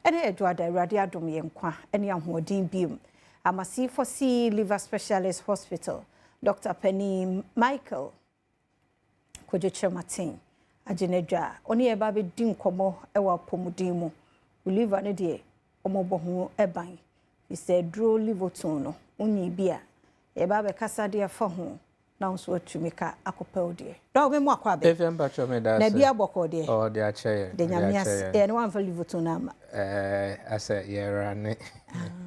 Ɛnɛ yɛ Dwoada, Awurade adom yɛn nkwa ne ahoɔden biom. Amasi Liver Specialist Hospital, Dr. Penny Michael Kojo Kyerematen agye n'adwa. Ɔne yɛn ba bɛdi nkɔmmɔ wɔ apɔmuden mu. Wo liver no deɛ, ɔmɔbɔ ho ban. Sɛ duro Liverton no, wonyi bi a, yɛba bɛkasa de afa ho na nso atumi ka akɔpɛ wo deɛ. Dɔw me mu akɔ abɛ. Efi mpatwa me da. Na bia bɔkɔ deɛ. Oh, de akyɛ yɛ. De Nyame ase. Eh, no wamfa Liverton na ama. Eh, asɛ yɛra ne.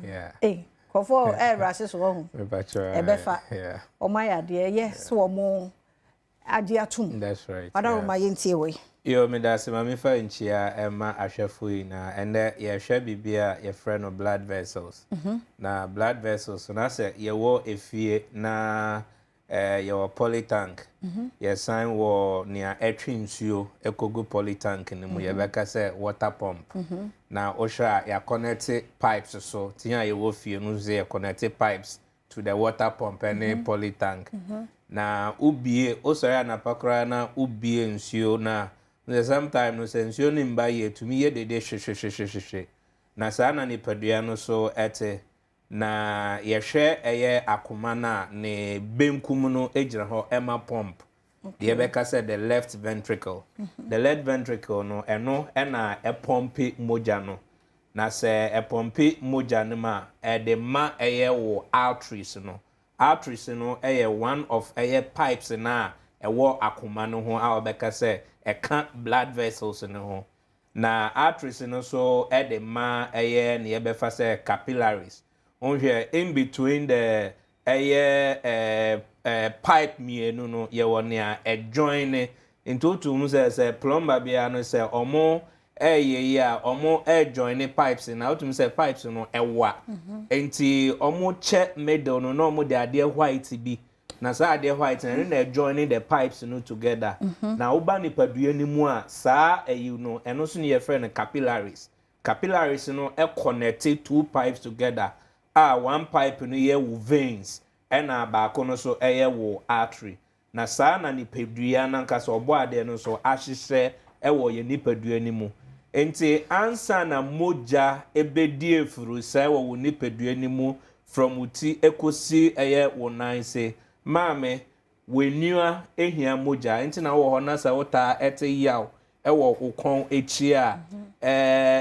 Yeah. Eh, kɔfo eh rush so wɔ ho. Mpatwa. Ɛbɛfa. Yeah. Ɔmo ayɛ adeɛ yɛ so ɔmo agye atom. That's right. Ɔdɔroma yɛntie wei. Yo, me da se ma me fa nkyia ɛma ahwɛfo yi na ɛnɛ yɛhwɛ biribi a yɛfrɛ no blood vessels. Na blood vessels na sɛ yɛwɔ efie na yɛwɔ polytank. Yɛsan wɔ nea ɛtwe nsuo ɛkɔgu polytank no mu, yɛbɛka sɛ water pump. Na wohwɛ a yɛaconnect pipes so, tia a yɛwɔ fie no nso yɛconnect pipes to the water pump ɛne polytank. Na ubie, wosɔre anapa koraa na ubie nsuo na sometimes no sɛ nsuo no mba yie, tumi yɛ dede hwehwehwehwehwɛ. Na saa na nipadua no so ɛte. Na yɛhwɛ ɛyɛ akoma no a ne benkum no gyina hɔ ɛma pump. Deɛ yɛbɛka sɛ the left ventricle. The left ventricle no, ɛno ɛna ɛpump mogya no. Na sɛ ɛpump mogya no ma ɛde ma ɛyɛ wo arteries no. Arteries no ɛyɛ one of ɛyɛ pipes na ɛwɔ akoma no ho a wɔbɛka sɛ ɛka blood vessels no ho. Na arteries no so ɛde ma ɛyɛ ne yɛbɛfa sɛ capillaries. Wohwɛ in between the ɛyɛ pipe mmienu no, yɛwɔ nea ɛjoin ne nti wotu mu sɛ plumber biara no sɛ ɔmo ɛyɛ yi a ɔmo ɛjoin ne pipes na wotum sɛ pipes no ɛwa, nti ɔmo kyɛ middle no na ɔmo de adeɛ white bi, na saa adeɛ white no ɛno na ɛjoin the pipes no together. Na woba nipadua no mu a, saa ɛyi no ɛno nso ne yɛfrɛ no capillaries. Capillaries no ɛconnect two pipes together a one pipe no yɛ wo veins ɛna baako no nso ɛyɛ wo artery. Na saa na nipadua nankasa ɔbɔ adeɛ no nso ahyehyɛ ɛwɔ yɛn nipadua no mu. Nti ansa na mogya ebedi efuru sɛ wɔ wo nipadua no mu from wo ti ekosi ɛyɛ wo nan se, maame, w'enua ehia mogya. Nti na wɔ hɔ na sɛ wotaa ɛte yaw ɛwɔ wo kɔn akyi a,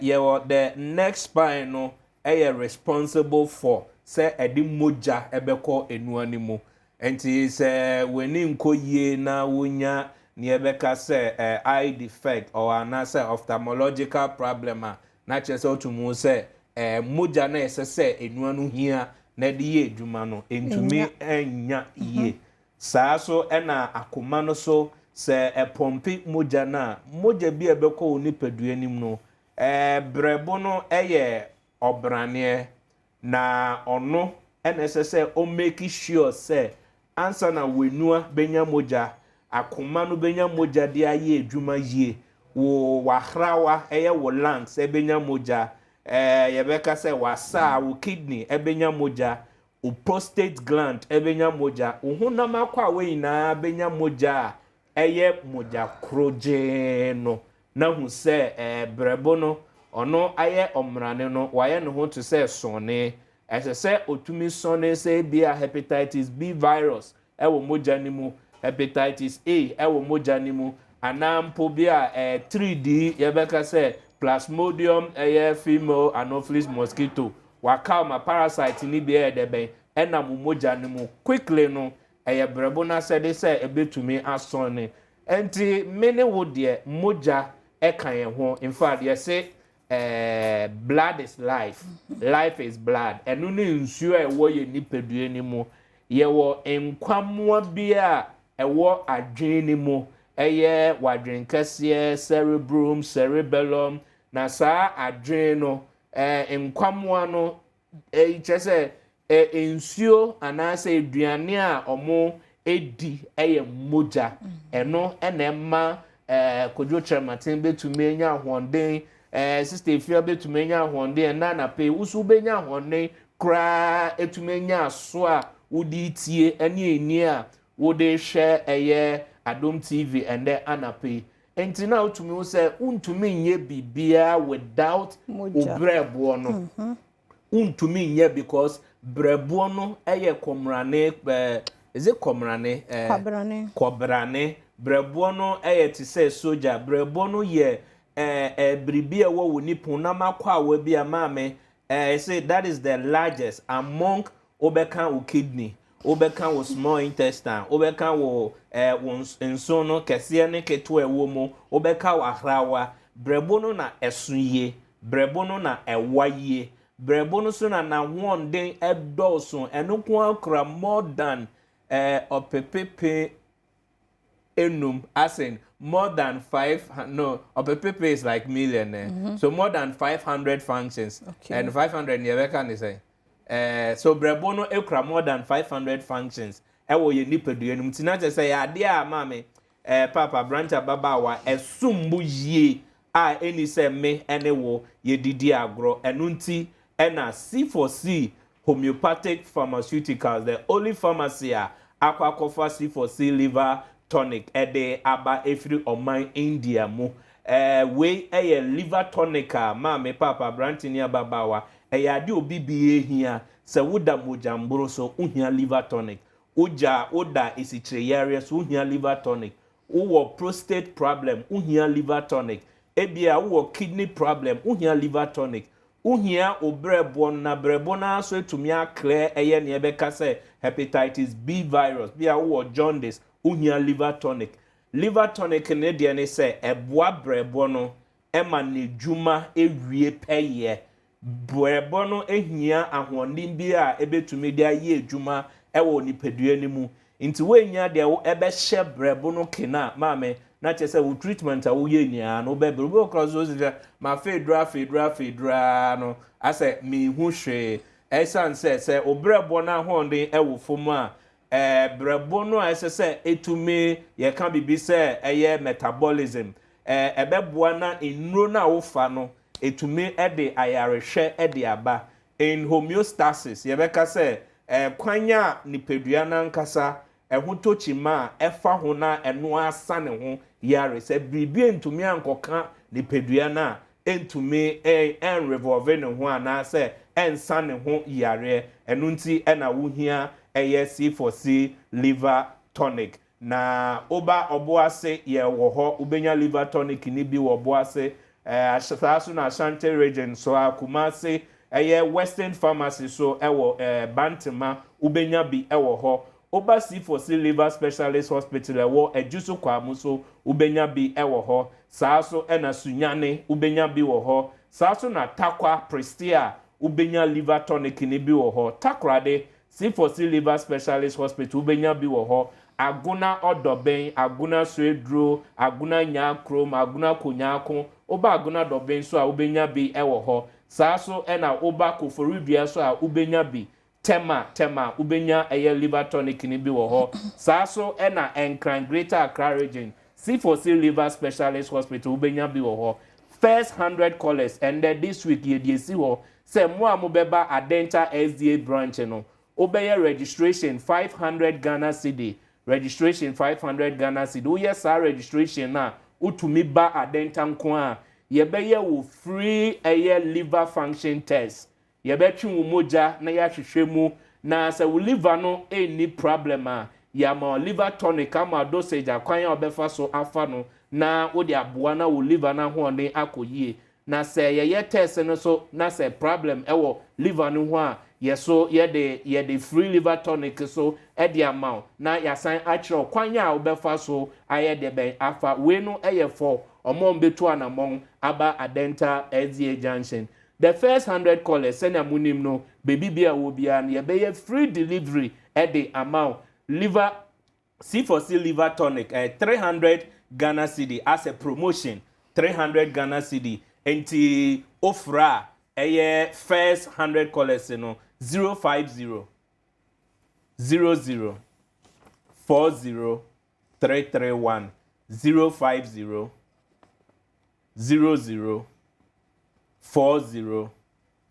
yɛwɔ the neck spine no ɛyɛ responsible for sɛ ɛde mogya ɛbɛkɔ enua no mu. Nti sɛ w'ani nkɔ yie na wonya nea ɛbɛka sɛ eye defect or anaasɛ ophthalmological problem a, na kyerɛ sɛ wotum hu sɛ mogya na ɛsɛ sɛ enua no hia na ɛde yɛ adwuma no ntumi ɛnya yie. Saa so ɛna akoma no so sɛ ɛpump mogya no a, mogya bi a ɛbɛkɔ wo nipadua nim no, brɛbo no ɛyɛ ɔbraneɛ na ɔno ɛna ɛsɛ sɛ ɔmake sure sɛ ansa na w'enua bɛnya mogya, akoma no bɛnya mogya de ayɛ adwuma yie, wo wahrawa ɛyɛ wo lungs ɛbɛnya mogya, yɛbɛka sɛ wasa wo kidney ɛbɛnya mogya, wo prostate gland ɛbɛnya mogya, wo honam akɔ a wɔn nyinaa bɛnya mogya a ɛyɛ mogya koro gyee no. Na hu sɛ brɛbo no ɔno ayɛ ɔmrane no, wayɛ ne ho te sɛ sɔne. Ɛsɛ sɛ otumi sɔne sɛ ebia hepatitis B virus ɛwɔ mogya no mu, hepatitis A ɛwɔ mogya no mu, anaa mpo bi a 3D yɛbɛka sɛ plasmodium ɛyɛ female anopheles mosquito waka ɔma parasite ni bi ɛyɛ dɛbɛn ɛnam mogya no mu quickly no, ɛyɛ brɛbo n'asɛde sɛ ɛbɛtumi asɔne. Nti me ne wo deɛ, mogya ɛka yɛn ho. In fact, yɛse blood is life, life is blood. Ɛno ne nsuo a ɛwɔ yɛn nipadua no mu. Yɛwɔ nkwammoa bi a ɛwɔ adwene no mu, ɛyɛ wadwene kɛseɛ, cerebrum, cerebellum. Na saa adwene no nkwammoa no kyerɛ sɛ nsuo anaasɛ aduane a ɔmo edi ɛyɛ mogya. Ɛno ɛna ɛma Kodwo Kyerɛmaten bɛtumi anya ahoɔden, Sister Efia bɛtumi anya ahoɔden ɛna anapɛ wusu bɛnya ahoɔden koraa, etumi anya aso a wode tie ɛne ani a wode hwɛ ɛyɛ Adom TV ɛnɛ anapɛ yi. Nti na wotumi hu sɛ wontumi nyɛ biribiara without wo Mogya. brɛboɔ no. Wontumi nyɛ because brɛboɔ no yɛ kɔmrane, is it kɔmrane? Kwabrane. Kɔbrane. Brɛboɔ no yɛ te sɛ soja. Brɛboɔ no yɛ biribi a ɛwɔ wo nipa nam akwawa bi a maame, say that is the largest among wobɛka wo kidney, wobɛka wo small intestine, wobɛka wo nson no kɛseɛ ne ketewa ɛwɔ mu, wobɛka wo ahrawa. Brɛbo no na ɛso yie, brɛbo no na ɛwa yie, brɛbo no so na n'ahoɔden ɛdɔɔso. Ɛno nko ara kura more than 500,000, as in more than five, no, ɔpepepe is like million, eh? So more than 500 functions. And 500 ne yɛbɛka ne sɛ so brɛbo no ekura more than 500 functions ɛwɔ yɛ nipadua no mu. Nti na kyerɛ sɛ yɛ adeɛ a maame, papa, branch ababaawa, ɛsom bo yie a ɛni sɛ me ɛne wo yɛdidi agorɔ. Ɛno nti ɛna C4C Homeopathic Pharmaceuticals, the only pharmacy a akɔ akɔfa C4C Liver Tonic ɛde aba efiri ɔman India mu. Wei ɛyɛ liver tonic a maame, papa, aberante ne ababaawa, ɛyɛ ade obi bi ehia. Sɛ woda mogyamboro so, wohia liver tonic. Wogya woda esikyire yareɛ so, wohia liver tonic. Wowɔ prostate problem, wohia liver tonic. Ebia wowɔ kidney problem, wohia liver tonic. Wohia obrɛboɔ no na brɛboɔ no nso etumi aclear ɛyɛ nea ɛbɛka sɛ hepatitis B virus bia wowɔ jaundice, wohia liver tonic. Liver tonic ne deɛ ne sɛ ɛboa brɛboɔ no ɛma ne dwuma ewie pɛyɛ. Brɛboɔ no ehia ahoɔden bi a ebetumi de ayɛ adwuma ɛwɔ nipadua no mu, nti woenya deɛ ɛbɛhyɛ brɛbo no kena maame na kyerɛ sɛ wo treatment a woyɛ nyinaa no wobɛbrɛ. Obi wɔ kora so sɛ ma afeedura afeedura afeedura no asɛ mihu hwee. Ɛsiane sɛ wo brɛboɔ no ahoɔden ɛwɔ fam a, brɛbo no a ɛsɛ sɛ etumi yɛka biribi sɛ ɛyɛ metabolism, ɛbɛboa na nnuro no a wofa no etumi ɛde ayarehwɛ ɛde aba. In homeostasis, yɛbɛka sɛ kwan a nipadua n'ankasa ɛho tɔ kyima a ɛfa ho na ɛno asa ne ho yare. Sɛ biribi ntumi ankɔka nipadua no a, ntumi ɛnrevolve ne ho anaasɛ ɛnsa ne ho yareɛ. Ɛno nti ɛna wohia ɛyɛ C4C Liver Tonic. Na woba Ɔboase, yɛ wɔ hɔ, wobɛnya liver tonic ni bi wɔ Ɔboase. Saa so na Ashanti Region so a, Kumase, ɛyɛ Western Pharmacy so ɛwɔ Bantama, wobɛnya bi ɛwɔ hɔ. Woba C4C Liver Specialist Hospital ɛwɔ Adwuso Kwamu so, wobɛnya bi ɛwɔ hɔ. Saa so ɛna Sunyane, wobɛnya bi wɔ hɔ. Saa so na Takwa Prestea, wobɛnya liver tonic ni bi wɔ hɔ. Takorade, C4C Liver Specialist Hospital, wobɛnya bi wɔ hɔ. Agona Ɔdɔbɛn, Agona Soeduro, Agona Nyaakrom, Agona Konyaako, woba Agona Dɔbɛn so a, wobɛnya bi ɛwɔ hɔ. Saa so ɛna woba Koforidua so a, wobɛnya bi. Tema, wobɛnya ɛyɛ liver tonic ni bi wɔ hɔ. Saa so ɛna Nkran, Greater Accra Region, C4C Liver Specialist Hospital, wobɛnya bi wɔ hɔ. First 100 callers, ɛndɛ this week yɛde esi hɔ sɛ mo a mobɛba Adenta SDA branch no, wobɛyɛ registration 500 Ghana cedi. Registration 500 Ghana cedi. Woyɛ saa registration na wotumi ba Adenta nko a, yɛbɛyɛ wo free ɛyɛ liver function test. Yɛbɛtwe wo mogya na yɛahwehwɛ mu, na sɛ wo liver no ɛnni problem a, yɛama liver tonic ama dosage akwan a wɔbɛfa so afa no na wode aboa na wo liver no ahoɔden akɔ yie. Na sɛ yɛyɛ test no so na sɛ problem ɛwɔ liver no ho a, yɛso yɛde free liver tonic so ɛde ama wo na yɛasan akyerɛ kwan a wobɛfa so ayɛ de bɛn afa. Wei no ɛyɛ fɔ ɔmo a mbɛtu anammɔn aba Adenta SDA junction. The first 100 callers, sɛnea mo nim no, beebi bi a wɔ biara no, yɛbɛyɛ free delivery ɛde ama wo. Liver C4C Liver Tonic, 300 Ghana cedi as a promotion, 300 Ghana cedi. Nti ofra ɛyɛ first 100 callers no, 050 00 40 331, 050 00 40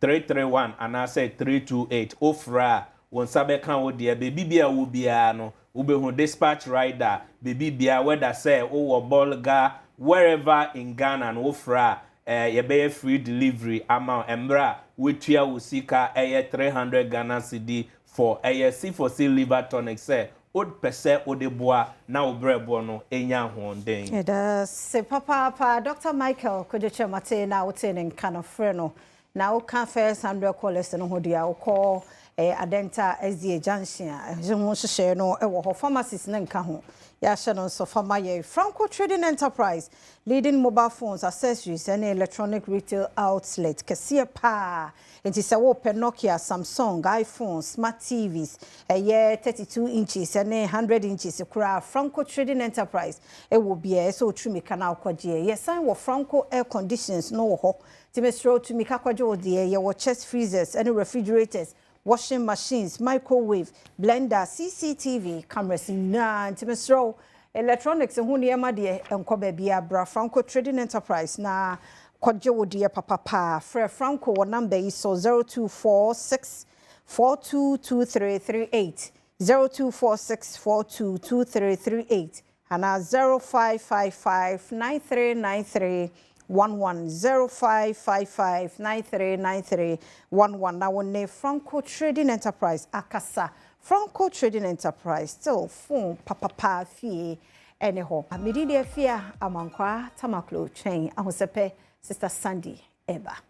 331 anaasɛ 328. Ofra a, wɔn nsa bɛka wo deɛ. Beebi bi a wɔ biara no, wobɛhu dispatch rider beebi biara, wɛda sɛ wowɔ Bolga. Wherever in Ghana no wofrɛ a eh, yɛbɛyɛ free delivery ama wo mmerɛ a woatua wo sika ɛyɛ 300 Ghana cedi for ɛyɛ C4C liver tonic sɛ wopɛ sɛ wode boa na wo brɛboɔ no nya ahoɔden. Yɛda ase papaapa Doctor Michael Kojo Kyerematen na wotee ne nka no frɛ no na woka first 100 callers no ho deɛ a wokɔ eh, Adenta SDA junction a ɛho nhyehyɛeɛ no wɔ hɔ pharmacies no nka ho yɛahyɛ no nso fa ma yɛn Franco Trading Enterprise leading mobile phones accessories ne electronic retail outlet kɛseɛ paa Enti sɛ wopɛ Nokia, Samsung, iPhone, Smart TVs, ɛyɛ 32 inches ne 100 inches koraa a, Franco Trading Enterprise wɔ bi a ɛsɛ sɛ wotu mmirika na wokɔgyeɛ. Yɛsan wɔ Franco Air Conditions no wɔ hɔ. Nti mesrɛ wo tu mmirika kɔgye wo deɛ. Yɛwɔ chest freezers ne refrigerators, washing machines, microwave, blender, CCTV cameras nyinaa. Nti mesrɛ wo, electronics ho nneɛma deɛ, nkɔ baabiara. Bra Franco Trading Enterprise na Kɔgye wo deɛ papa paa. Frɛ Franco wɔ number yi so 0246 422338, 0246 422338 anaa 0555 9393 11, 0555 9393 11 na wo ne Franco Trading Enterprise akasa. Franco Trading Enterprise still phone papapaa fie ɛne hɔ. Me din de Afia Amankwaa Tamaklo Twɛn Ahosɛpɛ Sister Sandy ɛba.